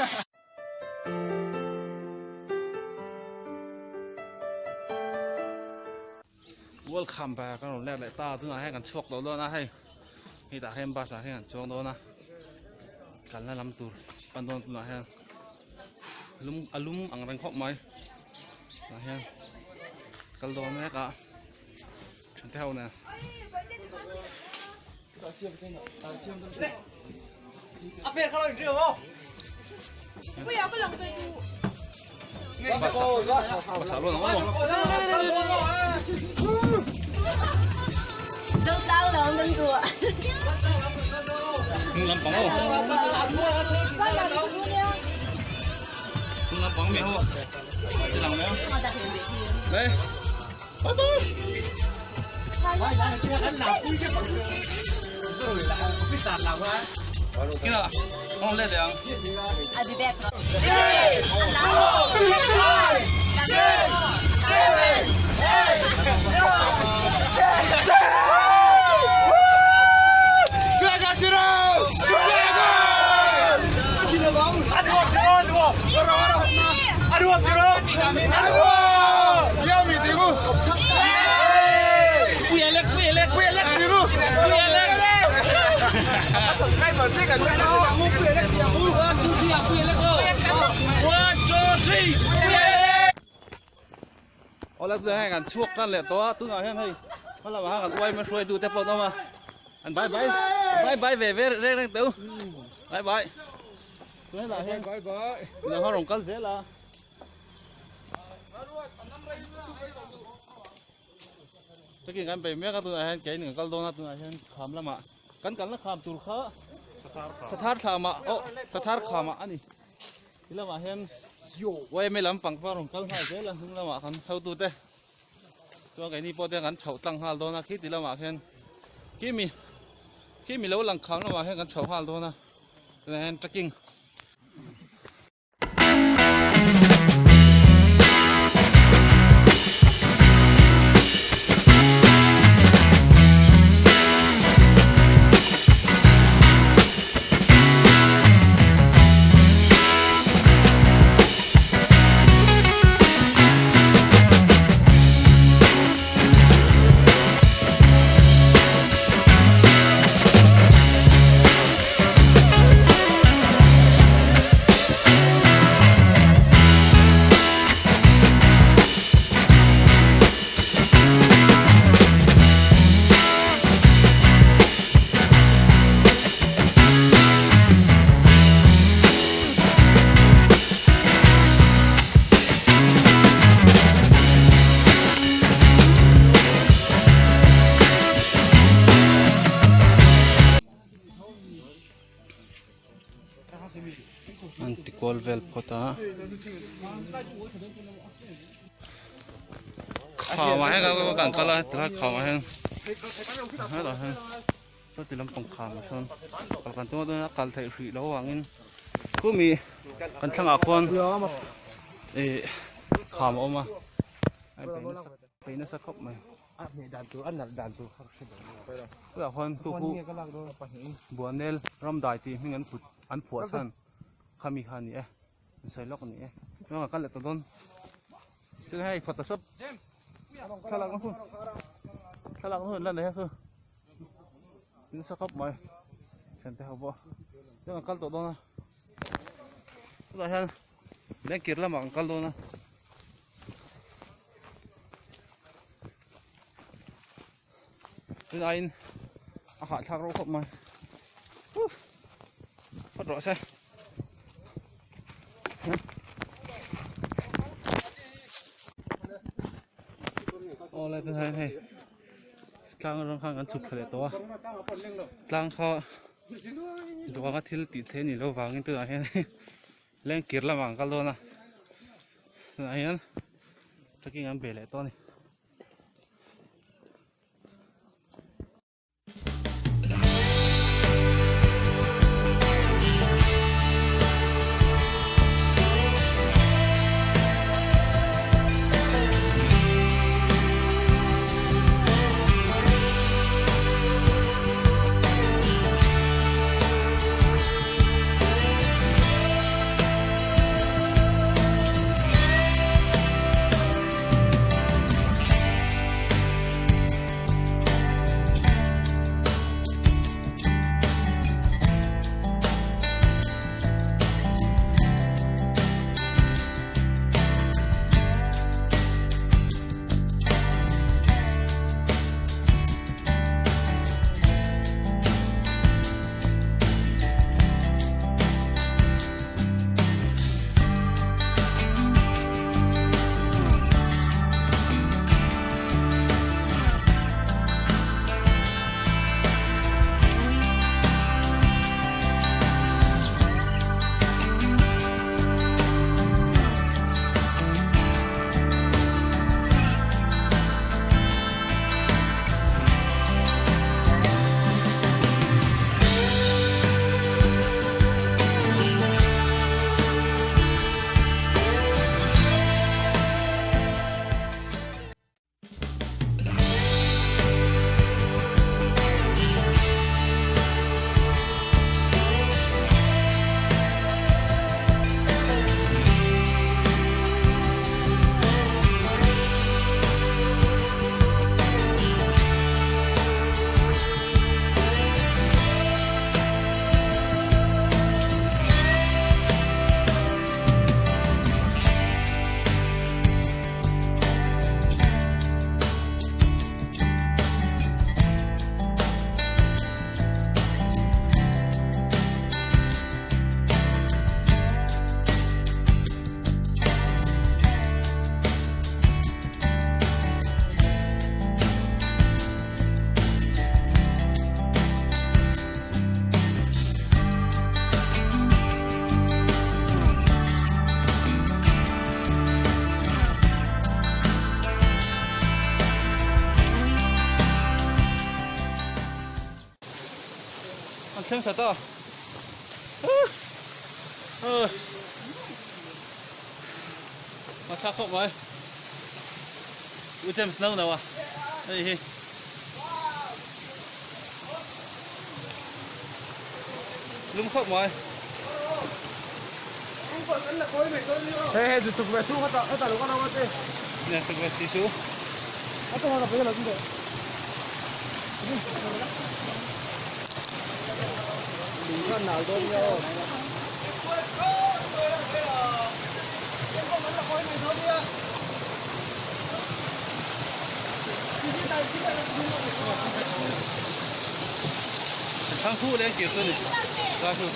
Welcome back kan rawn let leh ta tunah hian kan chhuak tawh dawn a hei hetah hian bus ah hian kan chuang dawn a kalna lam tur pan dawn tunah hian lum a lum ang reng khawp mai tunah hian kal dawn mek a thiante ho nen. I'll be back. Awle tunah hian kan chhuak tan leh tawh a tunah hian hei hma lamah khan kan uaima hruaitu te pawh an awm a an bye bye bye bye ve ve reng reng teu bye bye tunah hian tunah khan rawn kal zel a. Takin kan bei mek a tunah hian kein kan kal dawn a tunah hian kham lamah kan kalna kham tur kha sathar thlamah aw sathar khamah a ni ti lamah hian yma lampang pawh a rawn kal nghal zel a hnung lamah kan hotute chuan keini pawh te kan chhoh tlang nghal dawn a khi ti lamah khian khi mi khi mi lo lang kham lamah hian kan chhoh nghal dawn a tunah hian trekking An ti kual vel phawt a kham ah hian kan kal a tilai kham ah hian hetah hian sawti lampang kham ah sawn kal kan tum a tunah kal theih hrih loh avangin khumi kan thlangah khuan ih kham a awm a a bei nasa bei nasa khawp mai. A hmeh dan tur a nalh dan tur kha ka hre dawn lo. Chutah khuan tu khu Buanel Ramdai tih hming an put an phuah chhan khami kha a ni e an sawi lawk a ni e chuan ka kal leh ta dawn chuan hei photoshop thlalak na hun thlalak na hun la nei a chu nasa khawp mai thiante ho pawh chuan ka kal tawh dawn a chutah hian lengkir lamah kan kal dawn a. Tunaiin a hahthlak reuh khawp mai phawt rawh se awle tunah hei tlang atang khan kan chhuk thla leh tawh a tlang kha duhanga thil tih theih a nih loh vangin tunah hian lengkir lamah an kal dawn a tunah hian trekking an bei leh tawh a ni. thleng thla ta. A thlak khawp mai. U James no no a hei hi. Lum khawp mai. Hei hei chu tukverh chhung a ta lo ka lo a te. Nè tukverh si su. A ta lo pe lo tin deh. Lung khan nal dawn nia aw. Thang thu leng kir chu ni. Ra chu.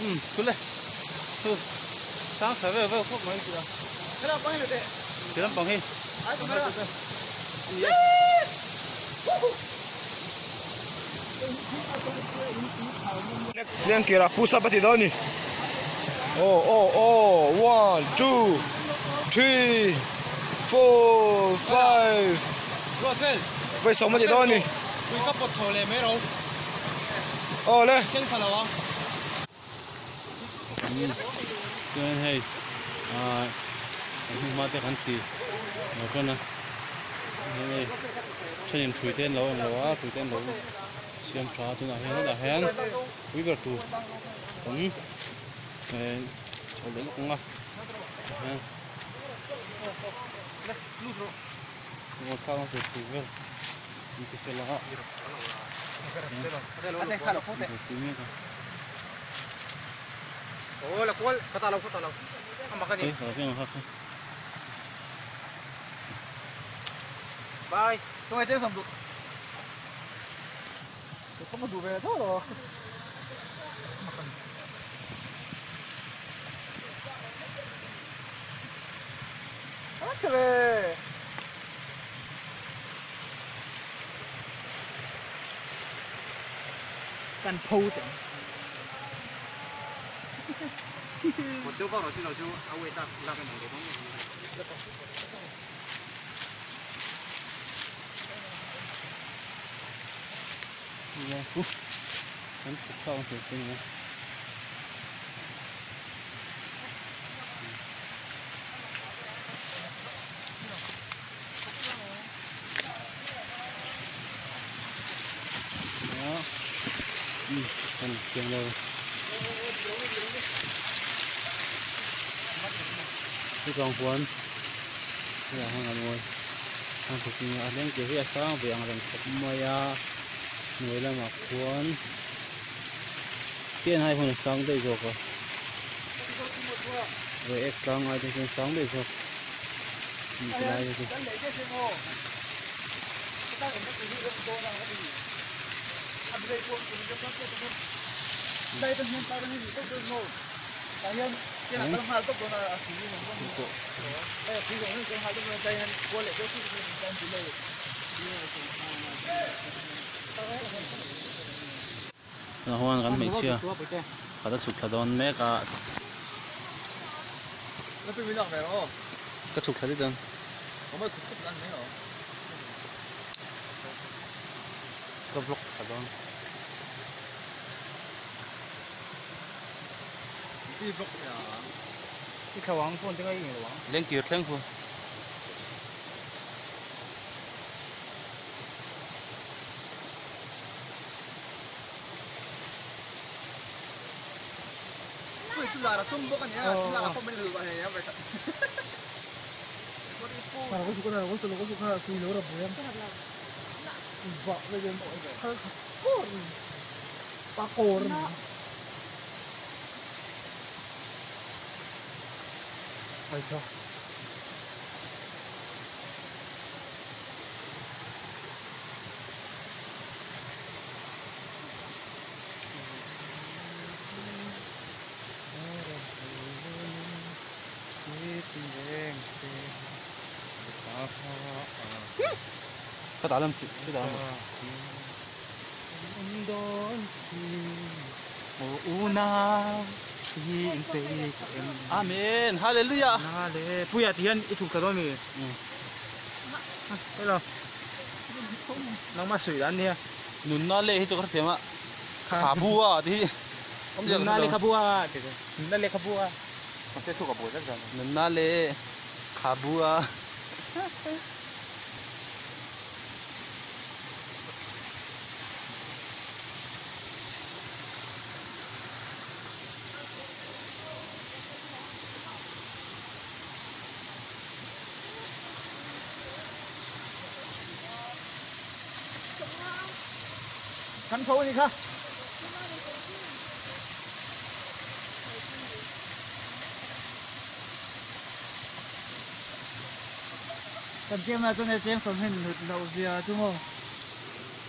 Um chu le chu sang tha vel vel khawp mai tih a ti lampang hi ani e. Leng kir a push up a ti dawn a ni aw aw aw one two three four five vawisawm a ti dawn a ni aw le. Chuan hei ah kan hnu hma te kan ti lo tan a hei thenin hrui te an lo awm lo a hrui te an lo siam tha a tunah hian hetah hian pui ber tur awm eh chho leh lawk ang a tah hian thlak na tur tur vel an ti fel a. Kan pho teh ang. Kan chhuk thlak ang tur chu a ni a. Kan chiang lo chutah huan helaiah hian an ngawi a a leng te hi a sang ve ang reng khawp mai a hnuai lamah khuan khian hai hun a sang daih zawk a reiek tlang ai te chuan sang daih zawk a ni ti lai te chu. Tunah huan kan hmeichhia khat a chhuk thla dawn mek a ka chhuk thla daih dawn. Ka vlog thla dawn. Lengkir thleng khu. Ka dah lam chih, ka dah lam. Aw unau hi in peih tawh em? Amen Hallelujah. Na le puia ti hian i chhuk ta dawn mi? Hello. Nangmah suih dan nia. Nunna le hi chu ka hrethiam a. Khabua ti hi. Nunna le khabua ti chu. Nunna le khabua. Mahse thu ka buai vek zan. Nunna le khabua. Kan tho ani kha. Kan chiang na chuan he cheng sawm hian hlut loh zia chu maw.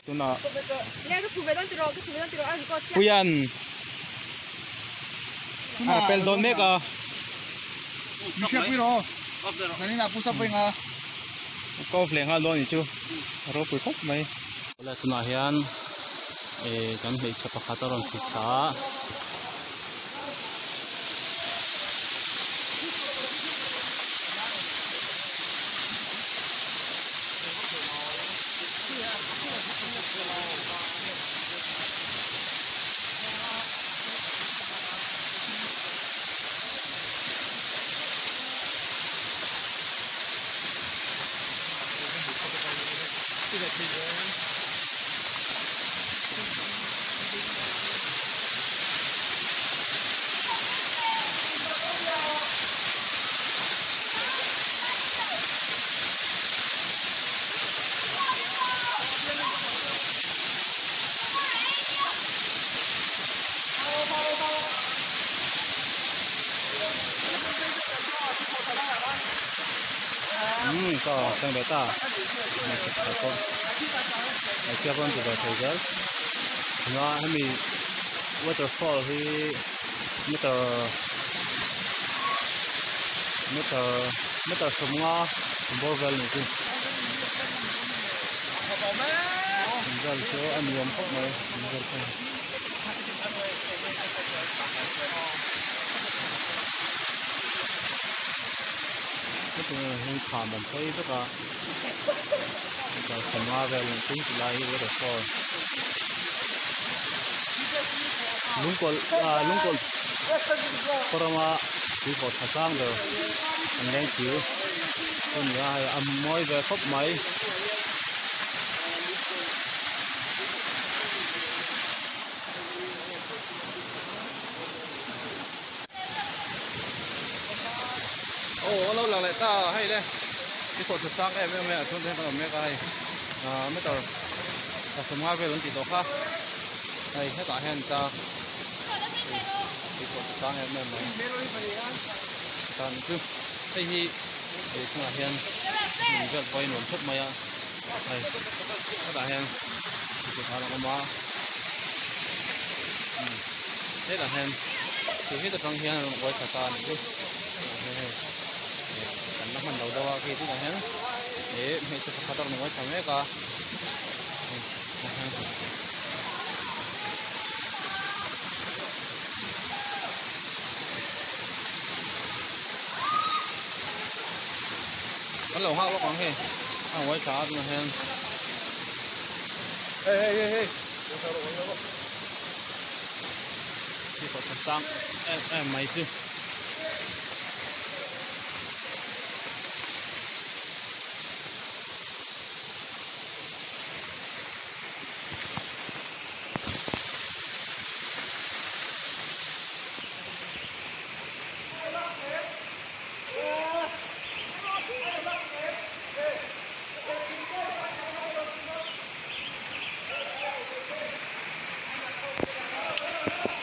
Tunah Puian a pel dawn mek a. Ka off leh nghal dawn anih chu a ropui khawp mai. Awle tunah hian eh kan hmeichhe pakhat a rawn chhuk thla a. Umm ka thleng ve ta hmeichhe pakhat pawh hmeichhia pawh an ti ve thei zel tunga hemi waterfall hi meter meter meter 50 bawr vel a nih chu vel chu a nuam khawp mai vel pawh hi. Hetiang hian kham awm phei vek a meter 50 vel a nih chu tilai hi waterfall lungkawlh ah lungkawlh khaw rama tui pawh tha sang ber an leng thir chu a ni a hei a mawi ve khawp mai. Aw a lo lang leh ta hei le i pawh tha sang em em mai a chuan te hian kan awm mek a hei ah meter 50 vel an tih tawh kha hei hetah hian ta i pawh tha sang em em mai tan chu hei hi hei chungah hian hmun vel pawh hi nuam khawp mai a hei hetah hian thuthleng a awm a hetah hian chu heta tang hian a rawn uai thla ta a nih chu hei hei kan la hman lo deuh a khi tunah hian eh hmeichhe pakhat a rawn uai thla mek a hei tah hian. Kan lo nghak lawk ang hei a uai thla a tunah hian hei hei hei hei khi pawh tha sang em em mai chu.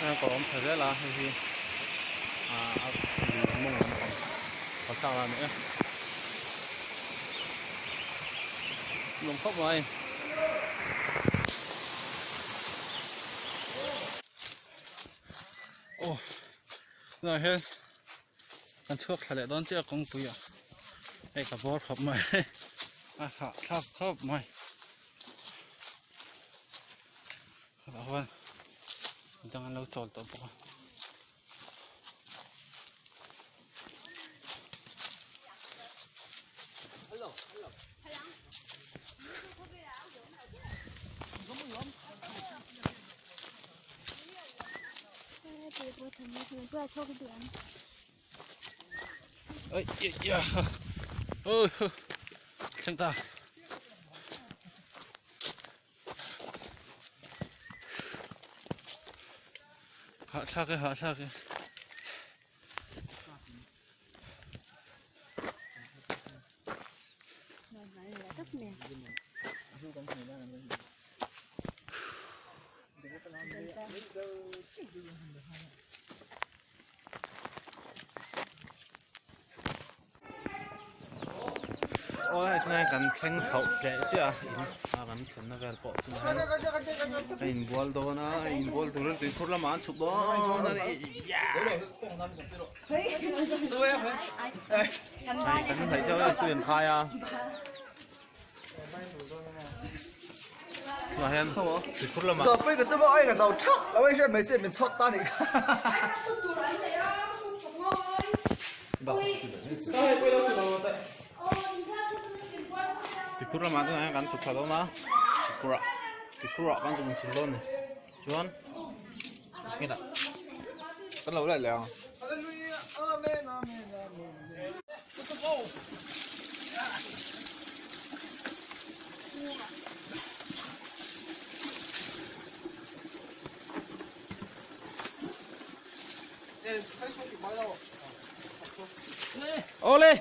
Heng kawr awm tha zel a hei hi ah a lui mawng lampang kal thlak la a ni e nuam khawp mai. Aw tunah hian kan chhuak thla leh dawn chiah a kawngpui ah hei ka bawr khawp mai a hahthlak khawp mai tah huan. Midang an lo chawl tawh bawk a. Ây da ôi thleng ta. Hahthlak e hahthlak e. Aw hei tunah kan thleng chhoh leh chiah a in a kan thlenna vel pawh chu hian a inbual dawn a inbual turin tuikhur lamah an chhuk dawn a ni hei kan hnaih deuh a tui an khai a. Tunah hian tuikhur lamah Tuikhur lamah tunah hian kan chhuk thla dawn a tuikhurah tuikhurah kan chhuk chhuk dawn a ni chuan hetah kan lo leh leh ang. Awle!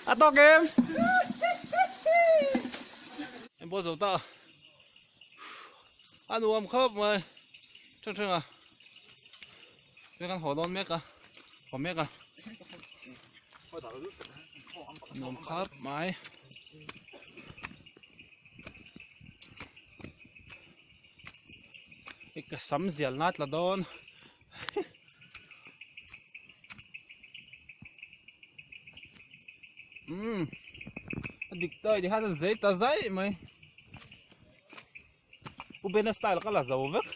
A tawk em? Em pawh zo ta a nuam khawp mai ṭheng ṭheng a chuan kan haw dawn mek a haw mek a nuam khawp mai. Ka sam zial na tla dawn. Umm a dik ta ti khan a zei ta zai mai. Pu Bena style ka la zo vek.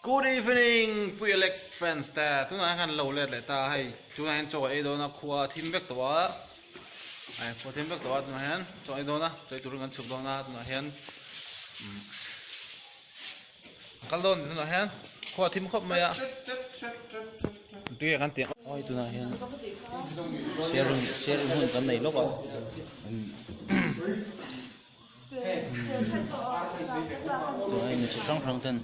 Good evening Pu Elect fans te tunah hian kan lo let leh ta hei tunah hian chaw ei dawn a khua a thim vek tawh a. Ai khua thim vek tawh a tunah hian chaw ei dawn a chaw ei turin kan chhuk dawn a tunah hian umm kal dawn tunah hian khua a thim khawp mai a tui ah kan tih awi tunah hian sharing sharing hun kan nei lawk a tunah hian mi chi hrang hrang ten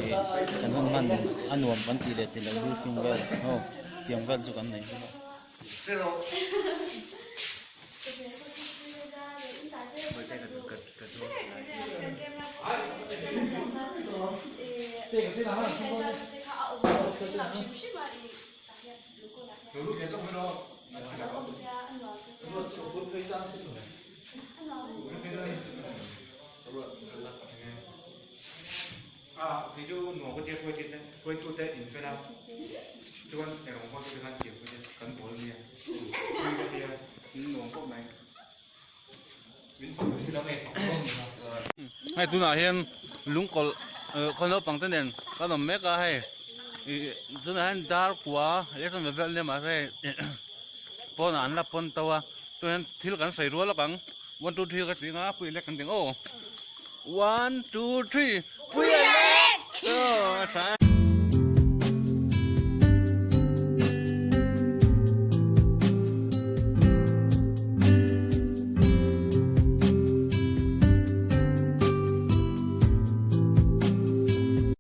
ih kan hun hman a nuam kan tih leh tih loh briefing vel aw tiang vel chu kan nei bawk a. Hei tunah hian lungkawlh khaw naupang te nen kan awm mek a hei ih tunah hian dar kua leh sawm vel nia mahse hei pawnah an la pawn to a tunah hian thil kan sawi rual lawk ang one two three ka tih anga pui lek kan ti ang aw one two three pui lek aw a tha e.